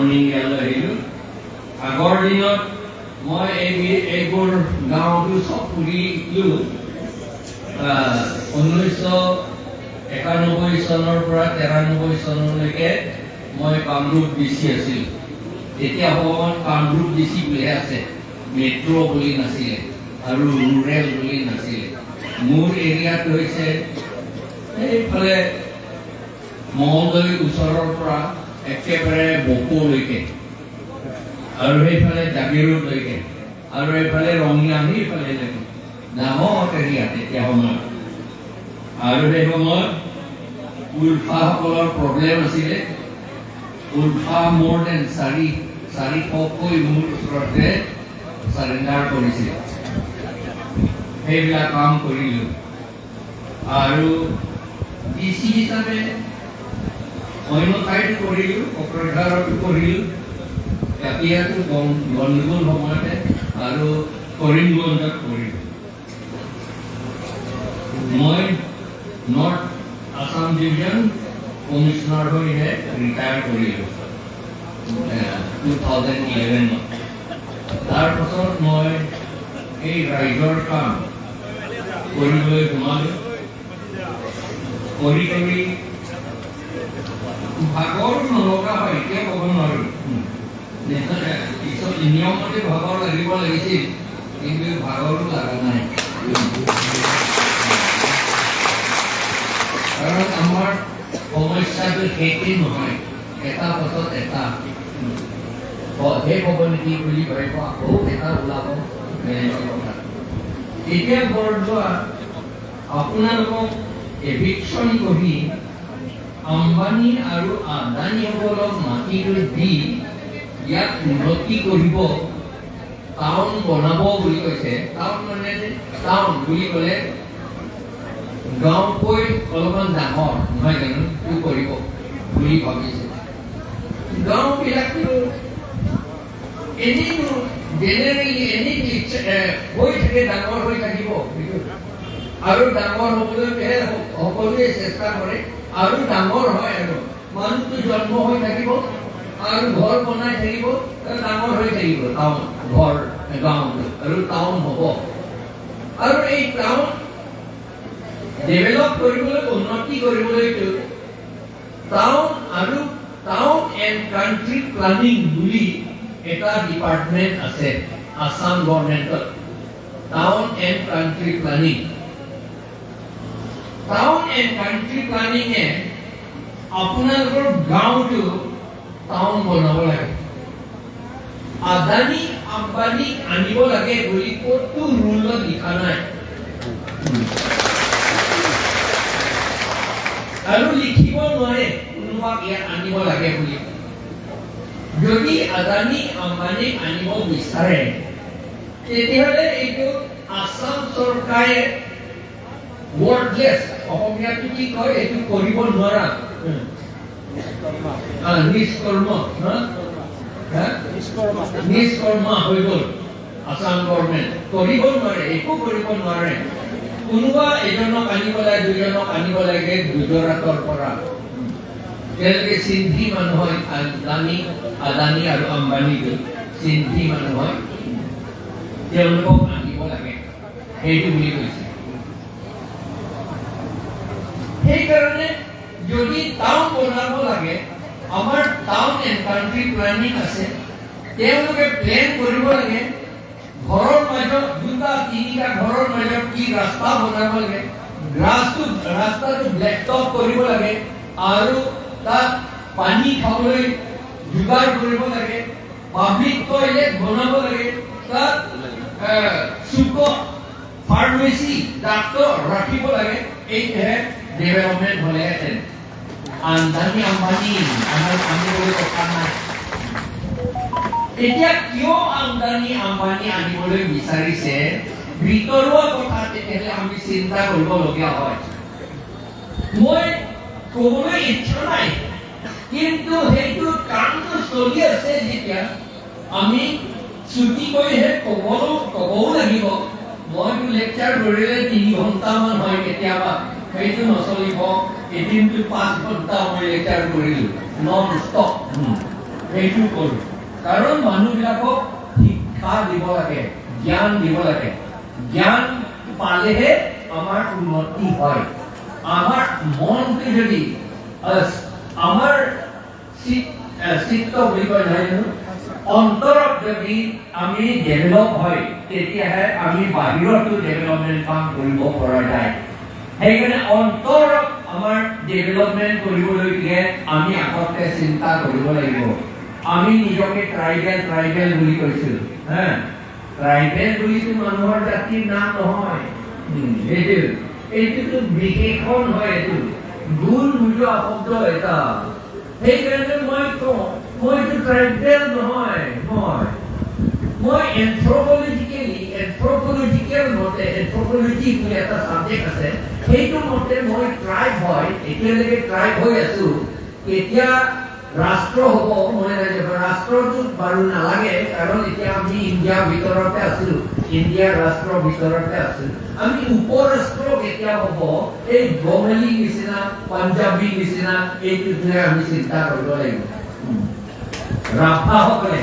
Morning ইয়ালৈ আহিলোঁ। আগৰ দিনত মই এইবোৰ গাঁৱতো চব ফুৰিলোঁ। 1991 চনৰ পৰা 93 চনলৈকে মই কামৰূপ ডি চি আছিলোঁ। তেতিয়া সময়ত কামৰূপ ডি চি বুলিহে আছে, মেট্ৰ' বুলি নাছিলে আৰু ৰুৰেল বুলি নাছিলে। মোৰ এৰিয়াটো হৈছে সেইফালে মঙলদৈ ওচৰৰ পৰা একেবাৰে বকোলৈকে আৰু সেইফালে জাগিৰোডলৈকে আৰু এইফালে ৰঙিয়া, সেইফালে ডাঙৰ এৰিয়া তেতিয়া সময়ত। আৰু সেই সময়ত উলফাসকলৰ প্ৰব্লেম আছিলে। উলফা মোৰ then 400তকৈ মোৰ ওচৰতে চাৰেণ্ডাৰ কৰিছিল। সেইবিলাক কাম কৰিলোঁ আৰু ডি চি হিচাপে অন্য ঠাইতো কৰিলোঁ, কোকৰাঝাৰতো কৰিলোঁ, এতিয়াতো গণ্ডগোল সময়তে আৰু কৰিমগঞ্জত কৰিলোঁ। মই নৰ্থ আছাম ডিভিজন কমিশ্যনাৰ হৈহে ৰিটায়াৰ কৰিলোঁ 2011ত। তাৰপাছত মই এই ৰাইজৰ কাম কৰিবলৈ সোমালোঁ। কৰি কৰি ভাগৰ নলগা হয়, এতিয়া ক'ব নোৱাৰোঁ। পিছত নিয়মমতে ভাগৰ লাগিব লাগিছিল, কিন্তু ভাগৰো লগা নাই, কাৰণ আমাৰ সমস্যাটো শেষেই নহয়, এটা পাছত এটা। শেষ হ'ব নেকি বুলি ভাবিব, আকৌ এটা ওলাব, এনেকুৱা কথা। এতিয়া বৰদোৱা আপোনালোকক এভিকশ্যন কৰি আম্বানী আৰু আদানীসকলক মাটিটো দি ইয়াক উন্নতি কৰিব, টাউন বনাব বুলি কৈছে। টাউন মানে, টাউন বুলি ক'লে গাঁৱতকৈ অলপমান ডাঙৰ নহয় জানো? কি কৰিব বুলি ভাবিছে? গাঁওবিলাকতো এনেই জেনেৰেলি এনেই হৈ থাকে, ডাঙৰ হৈ থাকিব আৰু ডাঙৰ হ'বলৈহে সকলোৱে চেষ্টা কৰে আৰু ডাঙৰ হয় আৰু মানুহটো জন্ম হৈ থাকিব আৰু ঘৰ বনাই থাকিব, ডাঙৰ হৈ থাকিব টাউন, ঘৰ, গাঁৱটো আৰু টাউন হ'ব। আৰু এই টাউন ডেভেলপ কৰিবলৈ, উন্নতি কৰিবলৈতো টাউন আৰু টাউন এণ্ড কাণ্ট্ৰি প্লানিং বুলি এটা ডিপাৰ্টমেণ্ট আছে Assam গভৰ্ণমেণ্টত। Town and country planning, town and country প্লানিঙে আপোনালোকৰ গাঁৱটো টাউন বনাব লাগে, আদানী আম্বানী আনিব লাগে বুলি ক'তো ৰুলত লিখা নাই আৰু লিখিব নোৱাৰে কোনোবাক ইয়াত আনিব লাগে বুলি। যদি আদানী আম্বানীক আনিব বিচাৰে, তেতিয়াহ'লে এইটো আছাম চৰকাৰে ৱৰ্থলেছ, অসমীয়াটো কি কয়, এইটো কৰিব নোৱাৰা, নিষ্কৰ্ম, নিষ্কৰ্মা হৈ গ'ল। আছাম গভৰ্ণমেণ্ট কৰিব নোৱাৰে, একো কৰিব নোৱাৰে। কোনোবা এজনক আনিব লাগে, দুজনক আনিব লাগে গুজৰাটৰ পৰা। তেওঁলোকে সিন্ধি মানুহ হয়। আদানী আৰু আম্বানীটো সিন্ধি মানুহ হয়, তেওঁলোকক আনিব লাগে সেইটো বুলি কৈছে। সেইকাৰণে যদি টাউন বনাব লাগে, আমাৰ টাউন এণ্ড কাণ্ট্ৰি প্লানিং আছে, তেওঁলোকে প্লেন কৰিব লাগে। ঘৰৰ মাজত, দুটা তিনিটা ঘৰৰ মাজত কি ৰাস্তা বনাব লাগে, ৰাস্তাটো ব্লেক টপ কৰিব লাগে আৰু তাত পানী খাবলৈ যোগাৰ কৰিব লাগে, পাব্লিক টয়লেট বনাব লাগে, তাত চুকত ফাৰ্মেচী, ডাক্তৰ ৰাখিব লাগে। এইটোহে ডেভেলপমেণ্ট হ'লেহেঁতেন। আদানী আম্বানী আমাৰ আনিবলৈ কথা নাই। এতিয়া কিয় আদানী আম্বানী আনিবলৈ বিচাৰিছে, ভিতৰুৱা কথা, তেতিয়াহ'লে আমি চিন্তা কৰিবলগীয়া হয়। মই ক'বলৈ ইচ্ছা নাই, কিন্তু সেইটো কামটো চলি আছে যেতিয়া আমি ছুটি কৰিহে ক'বও লাগিব। মইতো লেকচাৰ কৰিলে 3 ঘণ্টামান হয় কেতিয়াবা, সেইটো নচলিব। এদিনটো 5 ঘণ্টা মই লেকচাৰ কৰিলো নন ষ্টপ। সেইটো কৰোঁ। কাৰণ মানুহবিলাকক শিক্ষা দিব লাগে, জ্ঞান দিব লাগে। জ্ঞান পালেহে আমাৰ উন্নতি হয়। আমাৰ মনটো যদি আমাৰ চিত্ত বুলি কয় নহয় জানো, অন্তৰত যদি আমি ডেভেলপ হয়, তেতিয়াহে আমি বাহিৰতো ডেভেলপমেণ্ট কাম কৰিব পৰা যায়। সেইকাৰণে অন্তৰত আমাৰ ডেভেলপমেণ্ট কৰিবলৈকে আমি আগতে চিন্তা কৰিব লাগিব। আমি নিজকে ট্ৰাইবেল ট্ৰাইবেল বুলি কৈছো। হা, ট্ৰাইবেল বুলিতো মানুহৰ জাতিৰ নাম নহয়। এইটোতো বিশেষণ হয়, এইটো গুণ বুজোৱা শব্দ এটা। সেইকাৰণে মই কওঁ, মইতো ট্ৰাইবেল নহয়। মই মই এন্থ্ৰপলজিকেল মতে, এন্থ্ৰপলজি বুলি এটা চাবজেক্ট আছে, সেইটো মতে মই ট্ৰাইব হয়, এতিয়ালৈকে ট্ৰাইব হৈ আছো। কেতিয়া ৰাষ্ট্ৰ হ'ব মই নাজানো। ৰাষ্ট্ৰটোত বাৰু নালাগে, কাৰণ এতিয়া আমি ইণ্ডিয়াৰ ভিতৰতে আছো, ইণ্ডিয়াৰ ৰাষ্ট্ৰৰ ভিতৰতে আছো। আমি উপৰাষ্ট্ৰ কেতিয়া হ'ব, এই বঙালী নিচিনা, পাঞ্জাবী নিচিনা, এইটোহে আমি চিন্তা কৰিব লাগিব। ৰাভাসকলে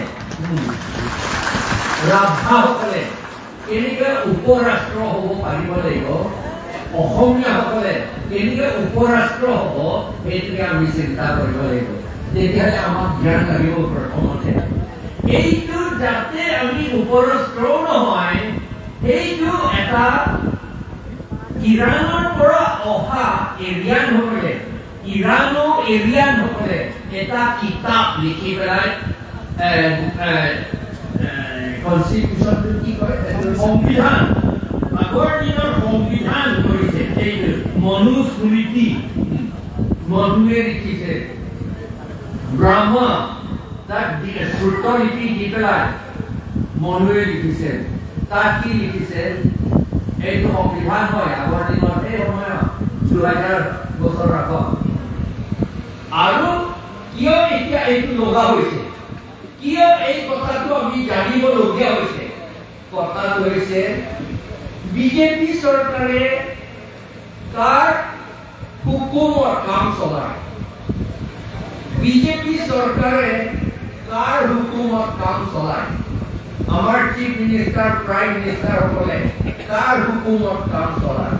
ৰাভাসকলে কেনেকৈ উপৰাষ্ট্ৰ হ'ব পাৰিব লাগিব, অসমীয়াসকলে কেনেকৈ উপৰাষ্ট্ৰ হ'ব, সেইটোকে আমি চিন্তা কৰিব লাগিব। তেতিয়াহ'লে আমাক জ্ঞান লাগিব প্ৰথমতে। এইটো যাতে আমি উপৰাষ্ট্ৰও নহয়, সেইটো এটা ইৰাণৰ পৰা অহা এৰিয়ানসকলে, ইৰাণো এৰিয়ানসকলে এটা কিতাপ লিখি পেলাই, কনষ্টিটিউশ্যনটো কি কয়, সংবিধান, আগৰ দিনৰ সংবিধান কৰিছে। এইটো মনুস্মৃতি, মনুৱে লিখিছে, ব্ৰাহ্মা তাক শ্ৰুতলিপি দি পেলাই মনুৱে লিখিছে। তাত কি লিখিছে? এইটো সংবিধান হয় আগৰ দিনৰ, সেই সময়ত 2000 বছৰ আগত। আৰু কিয় এতিয়া এইটো লগা হৈছে, কিয় এই কথাটো আমি জানিবলগীয়া হৈছে? কথাটো হৈছে, বিজেপি চৰকাৰে কাৰ হুকুমৰ কাম চলায়? বিজেপি চৰকাৰে কাৰ হুকুমত কাম চলায়? আমাৰ চিফ মিনিষ্টাৰ, প্ৰাইম মিনিষ্টাৰসকলে কাৰ হুকুমত কাম চলায়?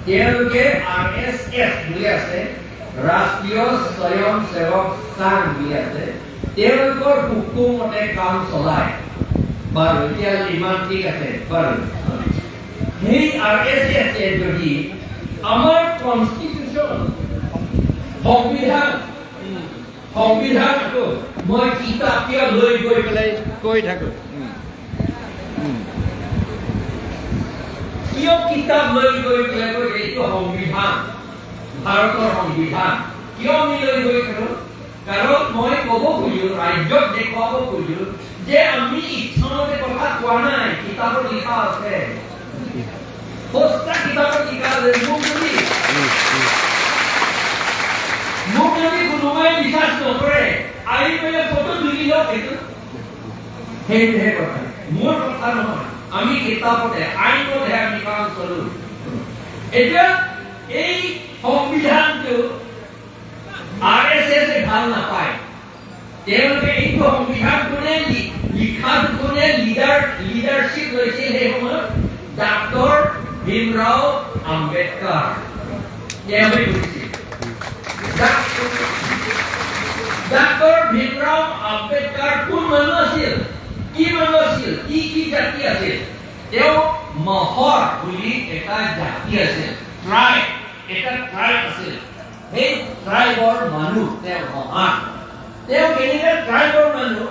তেওঁলোকে আৰ এছ এছ বুলি আছে, ৰাষ্ট্ৰীয় স্বয়ং সেৱক সংঘ বুলি আছে, তেওঁলোকৰ হুকুমতে কাম চলায়। বাৰু, এতিয়া ইমান ঠিক আছে। বাৰু, সেই আৰ এছ এছে যদি আমাৰ কনষ্টিটিউশ্যন, সংবিধান, সংবিধানটো মই কিতাপ কিয় লৈ গৈ পেলাই কৈ থাকো? কিয় কিতাপ লৈ গৈ পেলাই কৈ এইটো সংবিধান, ভাৰতৰ সংবিধান, কিয় আমি লৈ গৈ থাকো? কাৰণ মই ক'ব খোজো, ৰাজ্যক দেখুৱাব খোজো যে আমি ইচ্ছামতে কথা কোৱা নাই, কিতাপত লিখা আছে, সস্তা কিতাপত লিখা আছে। মোক যদি কোনোবাই বিশ্বাস নকৰে, আহি পেলাই ফটো তুলি লওক। সেইটোহে কথা, মোৰ কথা নহয়। আমি কিতাপতে, আইনতহে আমি কাম চলো। এতিয়া এই সংবিধানটো আৰ এছ এছে ভাল নাপায়। তেওঁলোকে এইটো সংবিধান কোনে লিখাটো, কোনে লিডাৰশ্বিপ লৈছিল সেই সময়ত? ডাক্তৰ ভীমৰাও আম্বেদকাৰ, তেওঁৱে কৰিছিল। ডাক্তৰ ভীমৰাও আম্বেদকাৰ কোন মানুহ আছিল, কি মানুহ আছিল, কি কি জাতি আছিল? তেওঁ মহৰ বুলি এটা জাতি আছিল, ট্ৰাইব, এটা ট্ৰাইব আছিল, সেই ট্ৰাইবৰ মানুহ তেওঁ, মহান। তেওঁ কেনেকে ট্ৰাইবৰ মানুহ,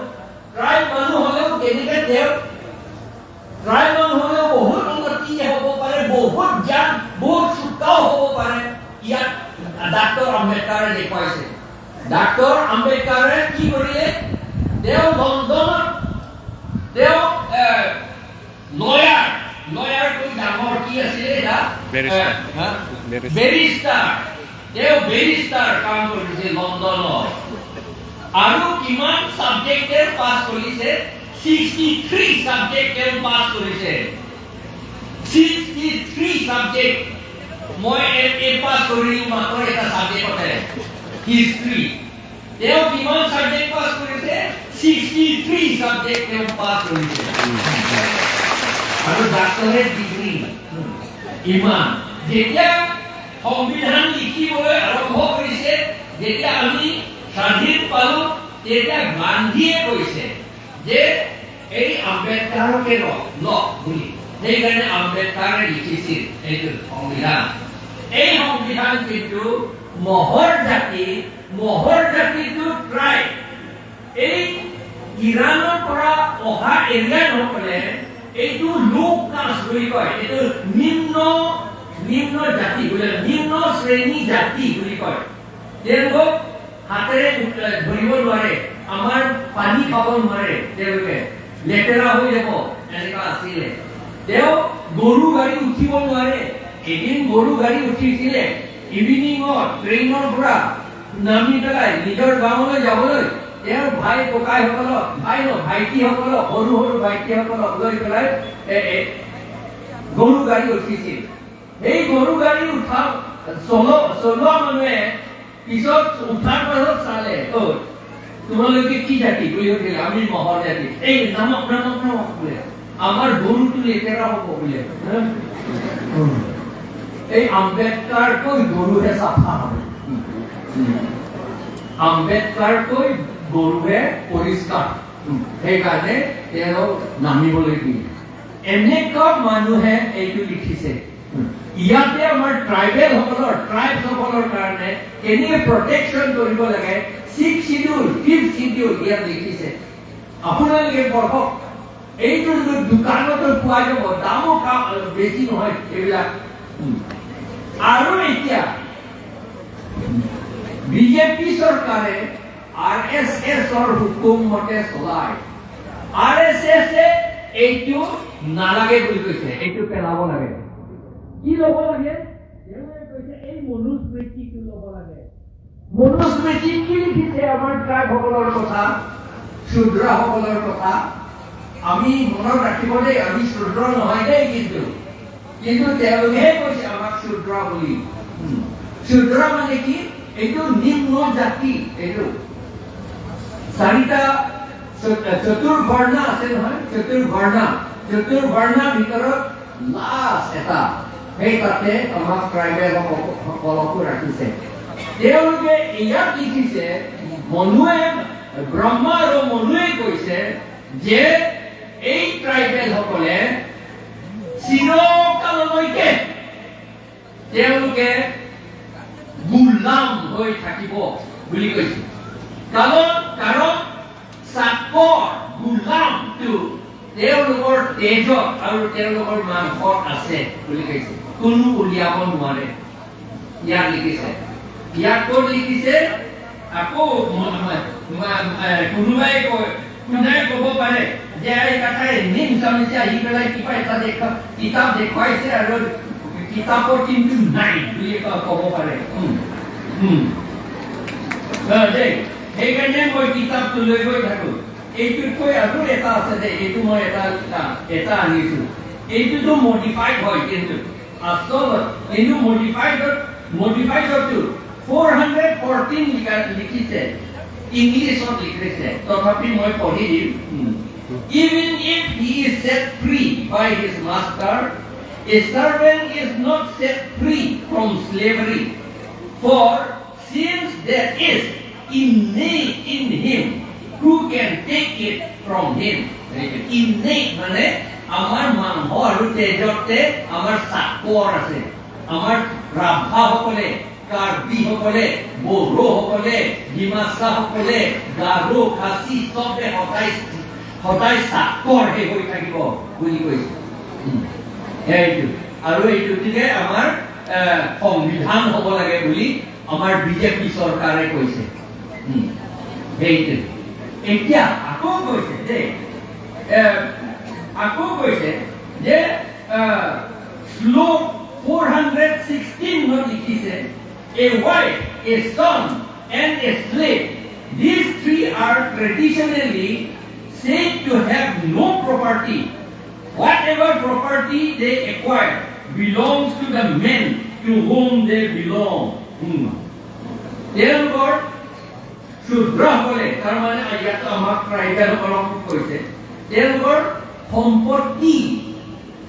ট্ৰাইব মানুহ হলেও কেনেকে তেওঁ ট্ৰাইব মানুহ হলেও বহুত উন্নতি হ'ব পাৰে, বহুত জ্ঞান, বহুত চোকাও হ'ব পাৰে, ইয়াত ডাক্তৰ আম্বেদকাৰে দেখুৱাইছে। ডাক্তৰ আম্বেদকাৰে কি কৰিলে? তেওঁ লণ্ডনত তেওঁ লয়াৰ, লয়াৰটো ডাঙৰ কি আছিলে এটা? বেৰিষ্টাৰ। তেওঁ বেৰিষ্টাৰ কাম কৰিছে লণ্ডনত। আৰু কিমান চাবজেক্ট তেওঁ পাছ কৰিছে? 63 চাবজেক্ট তেওঁ পাছ কৰিছে, 63 চাবজেক্ট। মই এম এ পাছ কৰিলো মাত্ৰ এটা চাবজেক্টতে, হিষ্ট্ৰী। তেওঁ কিমান চাবজেক্ট পাছ কৰিছে? 63 চাবজেক্ট তেওঁ পাছ কৰিছে আৰু ডাক্তৰেট ডিগ্ৰী ইমান। যেতিয়া সংবিধান লিখিবলৈ আৰম্ভ কৰিছে, যেতিয়া আমি স্বাধীন পালো, তেতিয়া গান্ধীয়ে কৈছে যে এই আম্বেদকাৰকে লওক বুলি। সেইকাৰণে আম্বেদকাৰে লিখিছিল এইটো সংবিধান। এই সংবিধান কিন্তু মহৰ জাতি, মহৰ জাতিটো ট্ৰাইব, এই ইৰাণৰ পৰা অহা এৰিয়ানসকলে এইটো লো কাষ্ট বুলি কয়। এইটো নিম্ন নিম্ন জাতি বোলে, নিম্ন শ্ৰেণী জাতি বুলি কয়। তেওঁলোকক হাতেৰে ধৰিব নোৱাৰে, আমাৰ পানী খাব নোৱাৰে, তেওঁলোকে লেতেৰা হৈ যাব, এনেকুৱা আছিলে। তেওঁ গৰু গাড়ী উঠিব নোৱাৰে। এদিন গৰু গাড়ী উঠিছিলে, ইভিনিঙত ট্ৰেইনৰ পৰা নামি পেলাই নিজৰ গাঁৱলৈ যাবলৈ তেওঁৰ ভাই ককাইসকলক, ভাই ন ভাইটিসকলক, সৰু সৰু ভাইটিসকলক লৈ পেলাই গৰু গাড়ী উঠিছিল। সেই গৰু গাড়ী উঠা চলোৱা মানুহে পিছত উঠাৰ পাছত চালে, অ তোমালোকে কি জাতি বুলি সুধিলে। আমি মহৰ জাতি। এই নামক নামক নামক বোলে, আমাৰ গৰুটো লেতেৰা হ'ব বোলে। এই আম্বেদকাৰকৈ গৰুহে চাফা হয়, আম্বেদকাৰকৈ গৰুহে পৰিষ্কাৰ, সেইকাৰণে তেওঁ নামিবলৈ দিয়ে। এনেকুৱা মানুহে এইটো লিখিছে। ইয়াতে আমাৰ ট্ৰাইবেল সকলৰ, ট্ৰাইবসকলৰ কাৰণে কেনেকে প্ৰটেকশ্যন কৰিব লাগে, ছিক্স চিডিউল, ফিফ্থ চিডিউল ইয়াত লিখিছে। আপোনালোকে পঢ়ক। এইটো দোকানতো পোৱা যাব, দামো বেছি নহয় এইবিলাক। আৰু এতিয়া বিজেপি চৰকাৰে আৰ এছ এছৰ হুকুম মতে চলায়। আৰ এছ এছে এইটো নালাগে বুলি কৈছে, এইটো পেলাব লাগে। কি ল'ব লাগে? তেওঁলোকে কৈছে এই মনুস্মৃতিটো ল'ব লাগে। মনুস্মৃতিত কি লিখিছে? আমাৰ ট্ৰাইবসকলৰ কথা, শূদ্ৰসকলৰ কথা। আমি মনত ৰাখিব দেই, আমি শূদ্ৰ নহয় দেই কিন্তু। কিন্তু তেওঁলোকেহে কৈছে আমাক শূদ্ৰ বুলি। শূদ্ৰ মানে কি? এইটো নিম্ন জাতি। এইটো চাৰিটা চতুৰ্বৰ্ণ আছে নহয়, চতুৰ্বৰ্ণ, চতুৰ্বৰ্ণৰ ভিতৰত লাষ্ট এটা, সেই তাতে আমাক ট্ৰাইবেল সকলকো ৰাখিছে। তেওঁলোকে ইয়াত লিখিছে, মনুৱে, ব্ৰহ্মা আৰু মনুৱে কৈছে যে এই ট্ৰাইবেল সকলে চিৰকাললৈকে তেওঁলোকে গোলাম হৈ থাকিব বুলি কৈছে। কাৰণ চাকৰ গোলামটো তেওঁলোকৰ তেজত আৰু তেওঁলোকৰ মাংসত আছে বুলি কৈছে, কোনো উলিয়াব নোৱাৰে। ইয়াত লিখিছে। ইয়াত ক'ত লিখিছে? আকৌ কোনোবাই কয়, কোনোবাই ক'ব পাৰে যে এই কথাই নিম স্বামীজী আহি পেলাই কিবা এটা দেখা কিতাপ দেখুৱাইছে আৰু কিতাপত কিন্তু নাই বুলি ক'ব পাৰে। উম, উম। দেই, সেইকাৰণে মই কিতাপটো লৈ গৈ থাকো। এইটোতকৈ আৰু এটা আছে দেই, এইটো মই এটা এটা আনিছো। এইটোতো মডিফাইড হয়, কিন্তু আচলত কিন্তু মডিফাইডতো 414 লিখিছে, ইংলিছত লিখিছে, তথাপি মই পঢ়ি দিম। Even if he is set free by his master, a servant is not set free from slavery. For since that is innate in him, who can take it from him? Innate মানে আমাৰ মাংস আৰু তেজতে আমাৰ চাকৰ আছে। আমাৰ ৰাভাসকলে, কাৰ্বিসকলে, বড়োসকলে, ডিমাচাসকলে, গাৰো, খাচী চবে সদায় সদায় চাকৰহে হৈ থাকিব বুলি কৈছে। সেইটো আৰু এইটোকে আমাৰ সংবিধান হ'ব লাগে বুলি আমাৰ বিজেপি চৰকাৰে কৈছে। সেইটো এতিয়া আকৌ কৈছে দেই, আকৌ কৈছে যে শ্লোক 416ত লিখিছে, "A wife, a son and a slave, these three are traditionally said to have no property. Whatever property they acquire belongs to the men to whom they belong." তেওঁলোকৰ শূদ্ৰসকলে, তাৰমানে ইয়াতো আমাক ট্ৰাইবেলসকলক কৈছে, তেওঁলোকৰ সম্পত্তি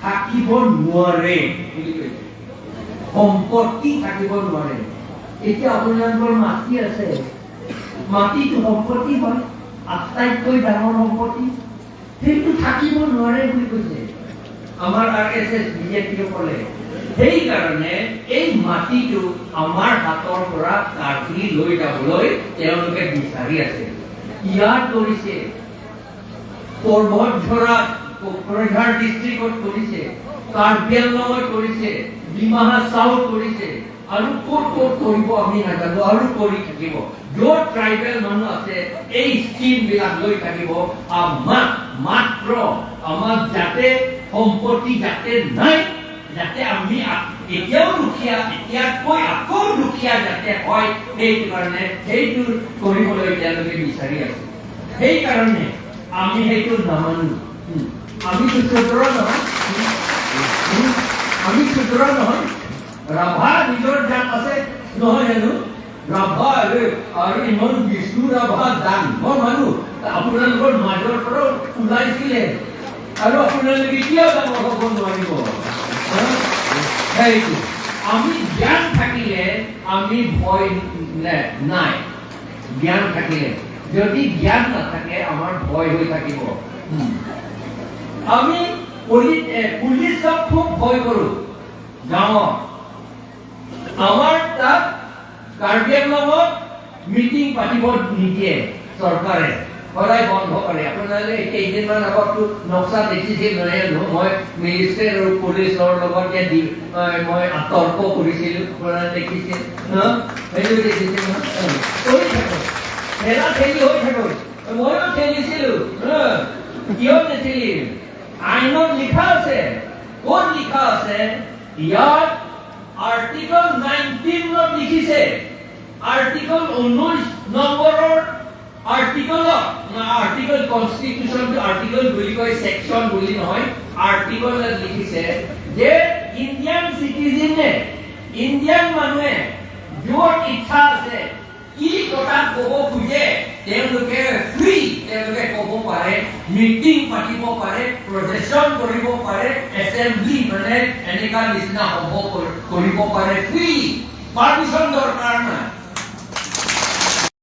থাকিব নোৱাৰে বুলি কৈছে। সম্পত্তি থাকিব নোৱাৰে। এতিয়া আপোনালোকৰ মাটি আছে, মাটিটো সম্পত্তি হয়, আটাইতকৈ ডাঙৰ সম্পত্তি। সেইটো থাকিব নোৱাৰে বুলি কৈছে আমাৰ আৰএছএছ, বিজেপিসকলে। সেইকাৰণে এই মাটিটো আমাৰ হাতৰ পৰা কাঢ়ি লৈ যাবলৈ তেওঁলোকে বিচাৰি আছে। ইয়াত কৰিছে, পৰ্বতঝৰাত, কোকৰাঝাৰ ডিষ্ট্ৰিক্টত কৰিছে, কাৰ্বি আংলঙত কৰিছে, ডিমা হাছাওত কৰিছে আৰু ক'ত ক'ত কৰিব আমি নাজানো। আৰু কৰি থাকিব। য'ত ট্ৰাইবেল মানুহ আছে, এই স্কিম বিলাক লৈ থাকিব। আমাক মাত্ৰ, আমাক যাতে সম্পত্তি যাতে নাই, যাতে আমি এতিয়াও দুখীয়া, এতিয়াতকৈ আকৌ দুখীয়া যাতে হয়, সেইটো কাৰণে সেইটো কৰিবলৈ তেওঁলোকে বিচাৰি আছে। সেইকাৰণে আমি সেইটো নামানো। আমিতো শূদ্ৰ নহয়। আমি শূদ্ৰ নহয়। ৰাভা নিজৰ জাত আছে নহয় জানো? ৰাভা আৰু ইমান বিষ্ণু ৰাভা ডাঙৰ মানুহ আপোনালোকৰ মাজৰ পৰাও ওলাইছিলে আৰু আপোনালোকে কিয় ডাঙৰ হ'ব নোৱাৰিব? হা? সেইটো আমি জ্ঞান থাকিলে আমি ভয় নাই। জ্ঞান থাকিলে। যদি জ্ঞান নাথাকে, আমাৰ ভয় হৈ থাকিব। আমি পুলিচক খুব ভয় কৰো গাঁৱত। আমাৰ তাত কাৰ্বি আংলঙত মিটিং পাতিব নিদিয়ে চৰকাৰে, সদায় বন্ধ কৰে। আপোনালোকে কেইদিনমান আগতো নক্সা দেখিছিল নহয় জানো? মই মিনিষ্টাৰ আৰু পুলিচৰ লগত যে মই তৰ্ক কৰিছিলো, আপোনালোকে দেখিছিল ন? সেইটো দেখিছিল ন? কৰি থাকো, ঠেলা ঠেলি হৈ থাকো। ময়ো ঠেলিছিলো। কিয় নেঠেলিম? আইনত লিখা আছে। ক'ত লিখা আছে? ইয়াত আৰ্টিকল 19ত লিখিছে। আৰ্টিকল 19 নম্বৰৰ আৰ্টিকলত, আৰ্টিকল, কনষ্টিটিউশ্যনটো আৰ্টিকল বুলি কয়, ছেকশ্যন বুলি নহয়, আৰ্টিকলত লিখিছে যে ইণ্ডিয়ান চিটিজেনে, ইণ্ডিয়ান মানুহে য'ত ইচ্ছা আছে, কি কথা ক'ব খোজে, তেওঁলোকে ফ্ৰী, তেওঁলোকে ক'ব পাৰে, মিটিং পাতিব পাৰে, প্ৰজেকশ্যন কৰিব পাৰে, এছেম্বলি মানে এনেকা নিচিনা হ'ব কৰিব পাৰে, ফ্ৰী, পাৰ্মিশ্যন দৰকাৰ নাই।